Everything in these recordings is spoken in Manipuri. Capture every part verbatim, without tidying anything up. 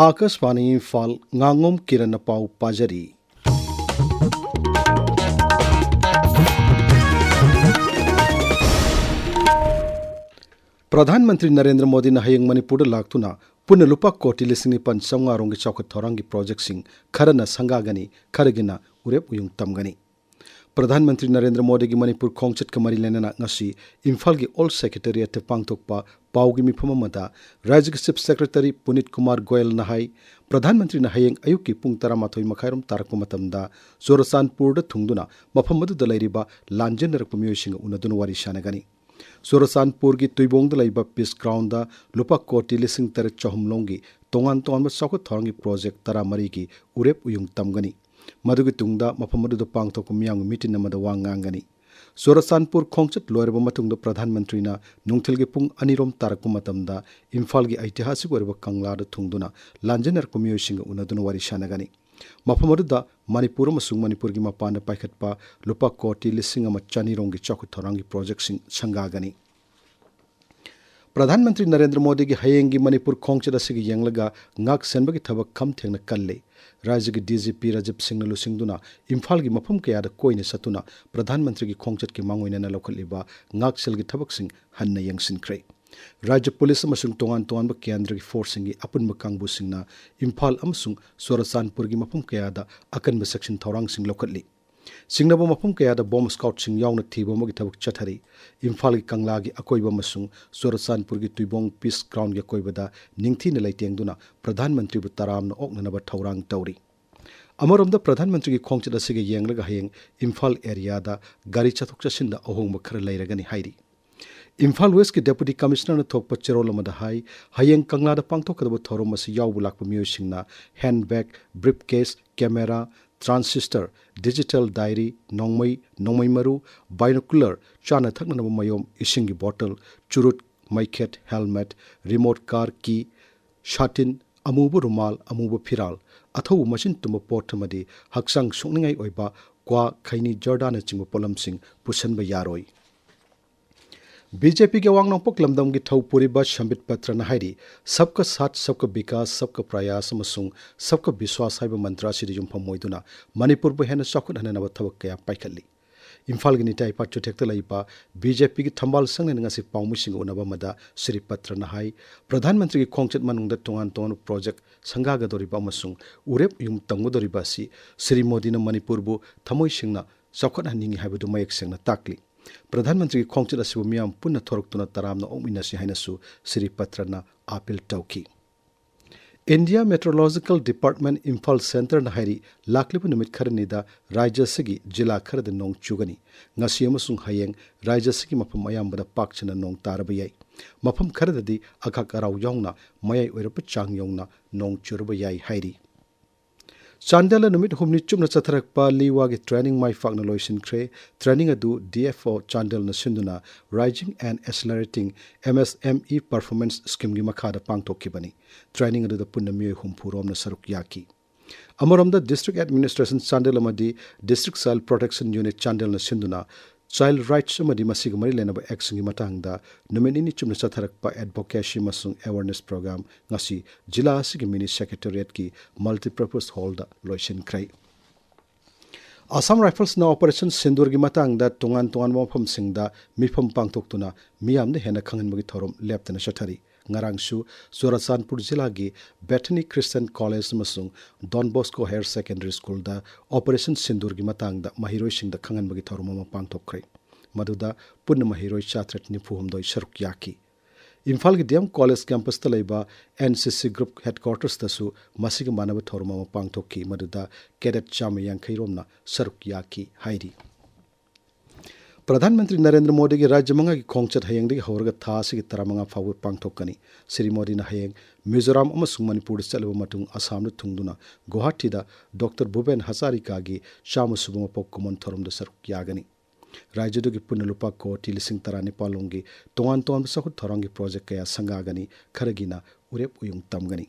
ꯑꯥꯀꯥꯁꯕꯥꯅꯤ ꯏꯝꯐꯥꯜ, ꯉꯥꯉꯣꯝ ꯀꯤꯔꯟꯅ ꯄꯥꯎ ꯄꯥꯖꯔꯤ꯫ ꯄ꯭ꯔꯙꯥꯟ ꯃꯟꯇ꯭ꯔꯤ ꯅꯔꯦꯟꯗ꯭ꯔ ꯃꯣꯗꯤꯅ ꯍꯌꯦꯡ ꯃꯅꯤꯄꯨꯔꯗ ꯂꯥꯛꯇꯨꯅ ꯄꯨꯟꯅ ꯂꯨꯄꯥ ꯀꯣꯇꯤ ꯂꯤꯁꯤꯡ ꯅꯤꯄꯥꯟ ꯆꯥꯝꯃꯉꯥ ꯔꯣꯝꯒꯤ ꯆꯥꯎꯈꯠ ꯊꯧꯔꯥꯡꯒꯤ ꯄ꯭ꯔꯣꯖꯦꯛꯁꯤꯡ ꯈꯔꯅ ꯁꯪꯒꯥꯒꯅꯤ, ꯈꯔꯒꯤꯅ ꯎꯔꯦꯞ ꯎꯌꯨꯡ ꯇꯝꯒꯅꯤ꯫ ꯄ꯭ꯔꯙꯥꯟ ꯃꯟꯇ꯭ꯔꯤ ꯅꯔꯦꯟꯗ꯭ꯔ ꯃꯣꯗꯤꯒꯤ ꯃꯅꯤꯄꯨꯔ ꯈꯣꯡꯆꯠꯀ ꯃꯔꯤ ꯂꯩꯅꯅ ꯉꯁꯤ ꯏꯝꯐꯥꯜꯒꯤ ꯑꯣꯜ ꯁꯦꯀ꯭ꯔꯦꯇꯦꯔꯤꯌꯦꯠꯇ ꯄꯥꯡꯊꯣꯛꯄ ꯄꯥꯎꯒꯤ ꯃꯤꯐꯝ ꯑꯃꯗ ꯔꯥꯖ꯭ꯌꯒꯤ ꯆꯤꯐ ꯁꯦꯀ꯭ꯔꯦꯇꯔꯤ ꯄꯨꯅꯤꯠ ꯀꯨꯃꯥꯔ ꯒꯣꯌꯜꯅ ꯍꯥꯏ, ꯄ꯭ꯔꯙꯥꯟ ꯃꯟꯇ꯭ꯔꯤꯅ ꯍꯌꯦꯡ ꯑꯌꯨꯛꯀꯤ ꯄꯨꯡ ꯇꯔꯥꯃꯥꯊꯣꯏ ꯃꯈꯥꯏꯔꯣꯝ ꯇꯥꯔꯛꯄ ꯃꯇꯝꯗ ꯆꯨꯔꯆꯥꯟꯄꯨꯔꯗ ꯊꯨꯡꯗꯨꯅ ꯃꯐꯝ ꯑꯗꯨꯗ ꯂꯩꯔꯤꯕ ꯂꯥꯟꯖꯦꯟꯅꯔꯛꯄ ꯃꯤꯑꯣꯏꯁꯤꯡꯒ ꯎꯅꯗꯨꯅ ꯋꯥꯔꯤ ꯁꯥꯟꯅꯒꯅꯤ꯫ ꯆꯨꯔꯆꯥꯟꯄꯨꯔꯒꯤ ꯇꯨꯏꯕꯣꯡꯗ ꯂꯩꯕ ꯄꯤꯁ ꯒ꯭ꯔꯥꯎꯟꯗ ꯂꯨꯄꯥ ꯀꯣꯇꯤ ꯂꯤꯁꯤꯡ ꯇꯔꯦꯠ ꯆꯍꯨꯝ ꯂꯣꯝꯒꯤ ꯇꯣꯉꯥꯟ ꯇꯣꯉꯥꯟꯕ ꯆꯥꯎꯈꯠ ꯊꯧꯔꯥꯡꯒꯤ ꯄ꯭ꯔꯣꯖꯦꯛ ꯇꯔꯥꯃꯔꯤꯒꯤ ꯎꯔꯦꯞ ꯎꯌꯨꯡ ꯇꯝꯒꯅꯤ꯫ ꯃꯗꯨꯒꯤ ꯇꯨꯡꯗ ꯃꯐꯝ ꯑꯗꯨꯗ ꯄꯥꯡꯊꯣꯛꯄ ꯃꯤꯌꯥꯝꯒꯤ ꯃꯤꯇꯤꯟ ꯑꯃꯗ ꯋꯥ ꯉꯥꯡꯒꯅꯤ꯫ ꯆꯨꯔꯆꯥꯟꯄꯨꯔ ꯈꯣꯡꯆꯠ ꯂꯣꯏꯔꯕ ꯃꯇꯨꯡꯗ ꯄ꯭ꯔꯙꯥꯟ ꯃꯟꯇ꯭ꯔꯤꯅ ꯅꯨꯡꯊꯤꯜꯒꯤ ꯄꯨꯡ ꯑꯅꯤꯔꯣꯝ ꯇꯥꯔꯛꯄ ꯃꯇꯝꯗ ꯏꯝꯐꯥꯜꯒꯤ ꯑꯩꯇꯤꯍꯥꯁꯤꯛ ꯑꯣꯏꯔꯕ ꯀꯪꯂꯥꯗ ꯊꯨꯡꯗꯨꯅ ꯂꯥꯟꯖꯦꯟꯅꯔꯛꯄ ꯃꯤꯑꯣꯏꯁꯤꯡꯒ ꯎꯅꯗꯨꯅ ꯋꯥꯔꯤ ꯁꯥꯟꯅꯒꯅꯤ꯫ ꯃꯐꯝ ꯑꯗꯨꯗ ꯃꯅꯤꯄꯨꯔ ꯑꯃꯁꯨꯡ ꯃꯅꯤꯄꯨꯔꯒꯤ ꯃꯄꯥꯟꯗ ꯄꯥꯏꯈꯠꯄ ꯂꯨꯄꯥ ꯀꯣꯇꯤ ꯂꯤꯁꯤꯡ ꯑꯃ ꯆꯅꯤꯔꯣꯝꯒꯤ ꯆꯥꯎꯈꯠ ꯊꯧꯔꯥꯡꯒꯤ ꯄ꯭ꯔꯣꯖꯦꯛꯁꯤꯡ ꯁꯪꯒꯥꯒꯅꯤ꯫ ꯄ꯭ꯔꯙꯥꯟ ꯃꯟꯇ꯭ꯔꯤ ꯅꯔꯦꯟꯗ꯭ꯔ ꯃꯣꯗꯤꯒꯤ ꯍꯌꯦꯡꯒꯤ ꯃꯅꯤꯄꯨꯔ ꯈꯣꯡꯆꯠ ꯑꯁꯤꯒꯤ ꯌꯦꯡꯂꯒ ꯉꯥꯛ ꯁꯦꯟꯕꯒꯤ ꯊꯕꯛ ꯈꯝ ꯊꯦꯡꯅ ꯀꯜꯂꯤ꯫ ꯔꯥꯖ꯭ꯌꯒꯤ ꯗꯤ ꯖꯤ ꯄꯤ ꯔꯥꯖꯤꯕ ꯁꯤꯡꯅ ꯂꯨꯆꯤꯡꯗꯨꯅ ꯏꯝꯐꯥꯜꯒꯤ ꯃꯐꯝ ꯀꯌꯥꯗ ꯀꯣꯏꯅ ꯆꯠꯇꯨꯅ ꯄ꯭ꯔꯙꯥꯟ ꯃꯟꯇ꯭ꯔꯤꯒꯤ ꯈꯣꯡꯆꯠꯀꯤ ꯃꯥꯡꯑꯣꯏꯅꯅ ꯂꯧꯈꯠꯂꯤꯕ ꯉꯥꯛꯁꯦꯜꯒꯤ ꯊꯕꯛꯁꯤꯡ ꯍꯟꯅ ꯌꯦꯡꯁꯤꯟꯈ꯭ꯔꯦ꯫ ꯔꯥꯖ꯭ꯌ ꯄꯨꯂꯤꯁ ꯑꯃꯁꯨꯡ ꯇꯣꯉꯥꯟ ꯇꯣꯉꯥꯟꯕ ꯀꯦꯟꯗ꯭ꯔꯒꯤ ꯐꯣꯔꯁꯁꯤꯡꯒꯤ ꯑꯄꯨꯟꯕ ꯀꯥꯡꯕꯨꯁꯤꯡꯅ ꯏꯝꯐꯥꯜ ꯑꯃꯁꯨꯡ ꯆꯨꯔꯆꯥꯟꯄꯨꯔꯒꯤ ꯃꯐꯝ ꯀꯌꯥꯗ ꯑꯀꯟꯕ ꯆꯦꯛꯁꯤꯟ ꯊꯧꯔꯥꯡꯁꯤꯡ ꯂꯧꯈꯠꯂꯤ꯫ ꯆꯤꯡꯅꯕ ꯃꯐꯝ ꯀꯌꯥꯗ ꯕꯣꯝ ꯁ꯭ꯀ꯭ꯋꯥꯗꯁꯤꯡ ꯌꯥꯎꯅ ꯊꯤꯕ ꯑꯃꯒꯤ ꯊꯕꯛ ꯆꯠꯊꯔꯤ꯫ ꯏꯝꯐꯥꯜꯒꯤ ꯀꯪꯂꯥꯒꯤ ꯑꯀꯣꯏꯕ ꯑꯃꯁꯨꯡ ꯆꯨꯔꯆꯥꯟꯄꯨꯔꯒꯤ ꯇꯨꯏꯕꯣꯡ ꯄꯤꯁ ꯒ꯭ꯔꯥꯎꯟꯒꯤ ꯑꯀꯣꯏꯕꯗ ꯅꯤꯡꯊꯤꯅ ꯂꯩꯇꯦꯡꯗꯨꯅ ꯄ꯭ꯔꯙꯥꯟ ꯃꯟꯇ꯭ꯔꯤꯕꯨ ꯇꯔꯥꯝꯅ ꯑꯣꯛꯅꯅꯕ ꯊꯧꯔꯥꯡ ꯇꯧꯔꯤ꯫ ꯑꯃꯔꯣꯝꯗ ꯄ꯭ꯔꯙꯥꯟ ꯃꯟꯇ꯭ꯔꯤꯒꯤ ꯈꯣꯡꯆꯠ ꯑꯁꯤꯒ ꯌꯦꯡꯂꯒ ꯍꯌꯦꯡ ꯏꯝꯐꯥꯜ ꯑꯦꯔꯤꯌꯥꯗ ꯒꯥꯔꯤ ꯆꯠꯊꯣꯛ ꯆꯠꯁꯤꯟꯗ ꯑꯍꯣꯡꯕ ꯈꯔ ꯂꯩꯔꯒꯅꯤ ꯍꯥꯏꯔꯤ꯫ ꯏꯝꯐꯥꯜ ꯋꯦꯁꯀꯤ ꯗꯦꯄꯨꯇꯤ ꯀꯃꯤꯁꯅꯔꯅ ꯊꯣꯛꯄ ꯆꯦꯔꯣꯜ ꯑꯃꯗ ꯍꯥꯏ, ꯍꯌꯦꯡ ꯀꯪꯂꯥꯗ ꯄꯥꯡꯊꯣꯛꯀꯗꯕ ꯊꯧꯔꯝ ꯑꯁꯤ ꯌꯥꯎꯕ ꯂꯥꯛꯄ ꯃꯤꯑꯣꯏꯁꯤꯡꯅ hand bag, brief case, camera, transistor, digital diary, ꯅꯣꯡꯃꯩ, ꯅꯣꯡꯃꯩ ꯃꯔꯨ, ꯕꯥꯏꯅꯣꯀꯨꯂꯔ, ꯆꯥꯅ ꯊꯛꯅꯅꯕ ꯃꯌꯣꯝ, ꯏꯁꯤꯡꯒꯤ ꯕꯣꯇꯜ, ꯆꯨꯔꯨꯠ, ꯃꯩꯈꯦꯠ, ꯍꯦꯜꯃꯦꯠ, ꯔꯤꯃꯣꯠ ꯀꯥꯔ ꯀꯤ, ꯁꯥꯇꯤꯟ, ꯑꯃꯨꯕ ꯔꯨꯃꯥꯜ, ꯑꯃꯨꯕ ꯐꯤꯔꯥꯜ, ꯑꯊꯧꯕ ꯃꯆꯤꯟ ꯇꯨꯝꯕ ꯄꯣꯠ ꯑꯃꯗꯤ ꯍꯛꯆꯥꯡ ꯁꯣꯛꯅꯤꯡꯉꯥꯏ ꯑꯣꯏꯕ ꯀ꯭ꯋꯥ, ꯈꯩꯅꯤ, ꯖꯔꯗꯥꯅꯆꯤꯡꯕ ꯄꯣꯠꯂꯝꯁꯤꯡ ꯄꯨꯁꯟꯕ ꯌꯥꯔꯣꯏ꯫ ꯕꯤ ꯖꯦ ꯄꯤꯒꯤ ꯑꯋꯥꯡ ꯅꯣꯡꯄꯣꯛ ꯂꯝꯗꯝꯒꯤ ꯊꯧ ꯄꯨꯔꯤꯕ ꯁꯝꯕꯤꯠ ꯄꯇ꯭ꯔꯅ ꯍꯥꯏꯔꯤ, "ꯁꯕꯀꯥ ꯁꯥꯊ, ꯁꯕꯀꯥ ꯕꯤꯀꯥꯁ, ꯁꯕꯀꯥ ꯄ꯭ꯔꯌꯥꯁ ꯑꯃꯁꯨꯡ ꯁꯕꯀꯥ ꯕꯤꯁ꯭ꯋꯥꯁ" ꯍꯥꯏꯕ ꯃꯟꯇ꯭ꯔ ꯑꯁꯤꯗ ꯌꯨꯝꯐꯝ ꯑꯣꯏꯗꯨꯅ ꯃꯅꯤꯄꯨꯔꯕꯨ ꯍꯦꯟꯅ ꯆꯥꯎꯈꯠꯍꯟꯅꯅꯕ ꯊꯕꯛ ꯀꯌꯥ ꯄꯥꯏꯈꯠꯂꯤ꯫ ꯏꯝꯐꯥꯜꯒꯤ ꯅꯤꯇꯥꯏ ꯄꯥꯠ ꯆꯨꯊꯦꯛꯇ ꯂꯩꯕ ꯕꯤ ꯖꯦ ꯄꯤꯒꯤ ꯊꯝꯕꯥꯜ ꯁꯪꯅ ꯉꯁꯤ ꯄꯥꯎꯃꯤꯁꯤꯡꯒ ꯎꯅꯕ ꯑꯃꯗ ꯁ꯭ꯔꯤ ꯄꯇ꯭ꯔꯅ ꯍꯥꯏ, ꯄ꯭ꯔꯙꯥꯟ ꯃꯟꯇ꯭ꯔꯤꯒꯤ ꯈꯣꯡꯆꯠ ꯃꯅꯨꯡꯗ ꯇꯣꯉꯥꯟ ꯇꯣꯉꯥꯟꯕ ꯄ꯭ꯔꯣꯖꯦꯛ ꯁꯪꯒꯥꯒꯗꯧꯔꯤꯕ ꯑꯃꯁꯨꯡ ꯎꯔꯦꯞ ꯎꯌꯨꯡ ꯇꯝꯒꯗꯧꯔꯤꯕ ꯑꯁꯤ ꯁ꯭ꯔꯤ ꯃꯣꯗꯤꯅ ꯃꯅꯤꯄꯨꯔꯕꯨ ꯊꯃꯣꯏ ꯁꯦꯡꯅ ꯆꯥꯎꯈꯠꯍꯟꯅꯤꯡꯏ ꯍꯥꯏꯕꯗꯨ ꯃꯌꯦꯛ ꯁꯦꯡꯅ ꯇꯥꯛꯂꯤ꯫ ꯄ꯭ꯔꯙꯥꯟ ꯃꯟꯇ꯭ꯔꯤꯒꯤ ꯈꯣꯡꯆꯠ ꯑꯁꯤꯕꯨ ꯃꯤꯌꯥꯝ ꯄꯨꯟꯅ ꯊꯣꯔꯛꯇꯨꯅ ꯇꯔꯥꯝꯅ ꯑꯣꯛꯃꯤꯟꯅꯁꯤ ꯍꯥꯏꯅꯁꯨ ꯁ꯭ꯔꯤ ꯄꯇ꯭ꯔꯅ ꯑꯥꯄꯤꯜ ꯇꯧꯈꯤ꯫ India Meteorological Department ꯏꯝꯐꯥꯜ ꯁꯦꯟꯇꯔꯅ ꯍꯥꯏꯔꯤ, ꯂꯥꯛꯂꯤꯕ ꯅꯨꯃꯤꯠ ꯈꯔꯅꯤꯗ ꯔꯥꯖ꯭ꯌ ꯑꯁꯤꯒꯤ ꯖꯤꯂꯥ ꯈꯔꯗ ꯅꯣꯡ ꯆꯨꯒꯅꯤ꯫ ꯉꯁꯤ ꯑꯃꯁꯨꯡ ꯍꯌꯦꯡ ꯔꯥꯖ꯭ꯌ ꯑꯁꯤꯒꯤ ꯃꯐꯝ ꯑꯌꯥꯝꯕꯗ ꯄꯥꯛ ꯁꯟꯅ ꯅꯣꯡ ꯇꯥꯔꯕ ꯌꯥꯏ꯫ ꯃꯐꯝ ꯈꯔꯗꯗꯤ ꯑꯈꯥꯛ ꯑꯔꯥꯎ ꯌꯥꯎꯅ ꯃꯌꯥꯏ ꯑꯣꯏꯔꯞꯄ ꯆꯥꯡ ꯌꯧꯅ ꯅꯣꯡ ꯆꯨꯔꯕ ꯌꯥꯏ ꯍꯥꯏꯔꯤ꯫ ꯆꯥꯟꯗꯦꯜꯗ ꯅꯨꯃꯤꯠ ꯍꯨꯝꯅꯤ ꯆꯨꯞꯅ ꯆꯠꯊꯔꯛꯄ ꯂꯤꯋꯥꯒꯤ training ꯃꯥꯏ ꯄꯥꯛꯅ ꯂꯣꯏꯁꯤꯟꯈ꯭ꯔꯦ꯫ Training ꯑꯗꯨ D F O ꯆꯥꯟꯗꯦꯜꯅ ꯁꯤꯟꯗꯨꯅ Rising and Accelerating M S M E Performance Scheme ꯒꯤ ꯃꯈꯥꯗ ꯄꯥꯡꯊꯣꯛꯈꯤꯕꯅꯤ꯫ Training ꯑꯗꯨꯗ ꯄꯨꯟꯅ ꯃꯤꯑꯣꯏ ꯍꯨꯝꯐꯨ ꯔꯣꯝꯅ ꯁꯔꯨꯛ ꯌꯥꯈꯤ꯫ ꯑꯃꯔꯣꯝꯗ, District Administration ꯆꯥꯟꯗꯦꯜ ꯑꯃꯗꯤ District Child Protection Unit ꯆꯥꯟꯗꯦꯜꯅ ꯁꯤꯟꯗꯨꯅ Child Rights ꯑꯃꯗꯤ ꯃꯁꯤꯒ ꯃꯔꯤ ꯂꯩꯅꯕ Act ꯁꯤꯡꯒꯤ ꯃꯇꯥꯡꯗ ꯅꯨꯃꯤꯠ ꯅꯤꯅꯤ ꯆꯨꯞꯅ ꯆꯠꯊꯔꯛꯄ advocacy ꯑꯃꯁꯨꯡ awareness program ꯉꯁꯤ ꯖꯤꯂꯥ ꯑꯁꯤꯒꯤ Mini Secretariat ꯀꯤ Multipurpose Hall ꯗ ꯂꯣꯏꯁꯤꯟꯈ꯭ꯔꯦ꯫ Assam Rifles ꯅ Operation ꯁꯤꯟꯗꯨꯔꯒꯤ ꯃꯇꯥꯡꯗ ꯇꯣꯉꯥꯟ ꯇꯣꯉꯥꯟꯕ ꯃꯐꯝꯁꯤꯡꯗ ꯃꯤꯐꯝ ꯄꯥꯡꯊꯣꯛꯇꯨꯅ ꯃꯤꯌꯥꯝꯗ ꯍꯦꯟꯅ ꯈꯪꯍꯟꯕꯒꯤ ꯊꯧꯔꯝ ꯂꯦꯞꯇꯅ ꯆꯠꯊꯔꯤ꯫ ꯉꯔꯥꯡꯁꯨ ꯆꯨꯔꯥꯆꯥꯟꯄꯨꯔ ꯖꯤꯂꯥꯒꯤ Bethany Christian College ꯑꯃꯁꯨꯡ Don Bosco Higher Secondary School ꯗ Operation ꯁꯤꯟꯗꯨꯔꯒꯤ ꯃꯇꯥꯡꯗ ꯃꯍꯩꯔꯣꯏꯁꯤꯡꯗ ꯈꯪꯍꯟꯕꯒꯤ ꯊꯧꯔꯝ ꯑꯃ ꯄꯥꯡꯊꯣꯛꯈ꯭ꯔꯦ꯫ ꯃꯗꯨꯗ ꯄꯨꯟꯅ ꯃꯍꯩꯔꯣꯏ ꯆꯥꯇ꯭ꯔꯦꯠ ꯅꯤꯐꯨ ꯍꯨꯝꯗꯣꯏ ꯁꯔꯨꯛ ꯌꯥꯈꯤ꯫ ꯏꯝꯐꯥꯜꯒꯤ D M College campus ꯇ ꯂꯩꯕ N C C group headquarters ꯇꯁꯨ ꯃꯁꯤꯒ ꯃꯥꯟꯅꯕ ꯊꯧꯔꯝ ꯑꯃ ꯄꯥꯡꯊꯣꯛꯈꯤ, ꯃꯗꯨꯗ cadet ꯆꯥꯝꯃ ꯌꯥꯡꯈꯩ ꯔꯣꯝꯅ ꯁꯔꯨꯛ ꯌꯥꯈꯤ ꯍꯥꯏꯔꯤ꯫ ꯄ꯭ꯔꯙꯥꯟ ꯃꯟꯇ꯭ꯔꯤ ꯅꯔꯦꯟꯗ꯭ꯔ ꯃꯣꯗꯤꯒꯤ ꯔꯥꯖ꯭ꯌ ꯃꯉꯥꯒꯤ ꯈꯣꯡꯆꯠ ꯍꯌꯦꯡꯗꯒꯤ ꯍꯧꯔꯒ ꯊꯥ ꯑꯁꯤꯒꯤ ꯇꯔꯥꯃꯉꯥ ꯐꯥꯎꯕ ꯄꯥꯡꯊꯣꯛꯀꯅꯤ꯫ ꯁ꯭ꯔꯤ ꯃꯣꯗꯤꯅ ꯍꯌꯦꯡ ꯃꯤꯖꯣꯔꯥꯝ ꯑꯃꯁꯨꯡ ꯃꯅꯤꯄꯨꯔꯗ ꯆꯠꯂꯕ ꯃꯇꯨꯡ ꯑꯁꯥꯝꯗ ꯊꯨꯡꯗꯨꯅ ꯒꯨꯋꯥꯍꯥꯇꯤꯗ Doctor ꯚꯨꯄꯦꯟ ꯍꯖꯥꯔꯤꯀꯥꯒꯤ ꯆꯥꯝꯃ ꯁꯨꯕ ꯃꯄꯣꯛ ꯀꯨꯝꯑꯣꯟ ꯊꯧꯔꯝꯗ ꯁꯔꯨꯛ ꯌꯥꯒꯅꯤ꯫ ꯔꯥꯖ꯭ꯌꯗꯨꯒꯤ ꯄꯨꯟꯅ ꯂꯨꯄꯥ ꯀꯣꯇꯤ ꯂꯤꯁꯤꯡ ꯇꯔꯥꯅꯤꯄꯥꯜ ꯂꯣꯝꯒꯤ ꯇꯣꯉꯥꯟ ꯇꯣꯉꯥꯟꯕ ꯆꯥꯎꯈꯠ ꯊꯧꯔꯥꯡꯒꯤ ꯄ꯭ꯔꯣꯖꯦꯛ ꯀꯌꯥ ꯁꯪꯒꯥꯒꯅꯤ, ꯈꯔꯒꯤꯅ ꯎꯔꯦꯞ ꯎꯌꯨꯡ ꯇꯝꯒꯅꯤ꯫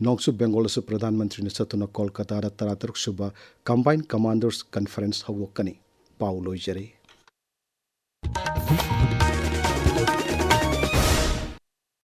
ꯅꯣꯡꯆꯨꯞ ꯕꯦꯡꯒꯣꯜꯗꯁꯨ ꯄ꯭ꯔꯙꯥꯟ ꯃꯟꯇ꯭ꯔꯤꯅ ꯆꯠꯇꯨꯅ ꯀꯣꯜꯀꯇꯥꯗ ꯇꯔꯥꯇꯔꯨꯛ ꯁꯨꯕ Combined Commanders Conference ꯍꯧꯗꯣꯛꯀꯅꯤ꯫ ꯄꯥꯎ ꯂꯣꯏꯖꯔꯦ꯫